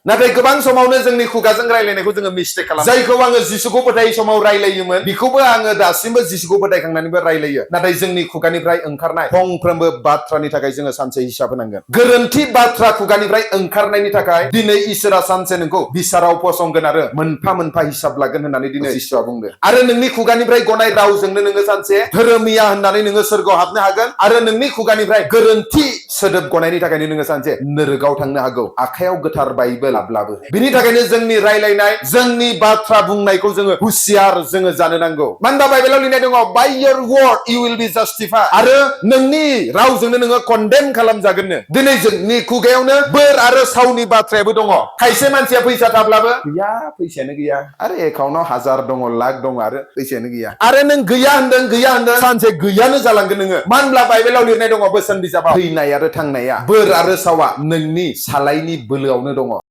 नाथाय गोबां समावनो जोंनि खुगाजों रायलायनायखौ जोङो मिस्टेक खालामो। जायखौ आङो जिसुखौ फोथायै समाव रायलायोमोन बेखौबो आङो दासिमबो जिसुखौ फोथायखांनानैबो रायलायो। नाथाय जोंनि खुगानिफ्राय ओंखारनाय फंफ्रोमबो बाथ्रानि थाखाय जोङो सानसे हिसाब होनांगोन। गोरोन्थि बाथ्रा खुगानिफ्राय ओंखारनायनि थाखाय दिनै इसोरा सानसे नोंखौ बिसाराव फसंगोन आरो मोनफा मोनफा हिसाब लागोन होननानै दिनै जिसुआ बुंदों। आरो नोंनि खुगानिफ्राय गनाय रावजोंनो नोङो सानसे धोरोमिया होननानै नोङो सोरगोआव हाबनो हागोन आरो नोंनि खुगानिफ्राय गोरोन्थि सोदोब गनायनि थाखायनो नोङो सानसे नोरगआव थांनो हागौ आखायाव गोथार बाइबेल लाब्लाबो। बिनि थाखायनो जोंनि रायलायनाय जोंनि बाथ्रा बुंनायखौ जोङो हुसियार जोङो जानो नांगौ। मानो होनबा बाइबेलाव लिरनाय दङ by your word you will be justified आरो नोंनि रावजोंनो नोङो कन्डेम खालामजागोननो। दिनै जोंनि खुगायावनो बोर आरो सावनि बाथ्रायाबो दङ। खायसे मानसिया फैसा थाब्लाबो गैया फैसायानो गैया आरो एकाउन्टाव 1000 दङ लाख दङ आरो फैसायानो गैया आरो नों गैया होनदों सानसे गैयानो जालांगोन नोङो। मानो होनब्ला बाइबेलाव लिरनाय दङ बोसोन बिजाबाव थैनाय आरो थांनाया बोर आरो सावा नोंनि सालायनि बोलोआवनो दङ।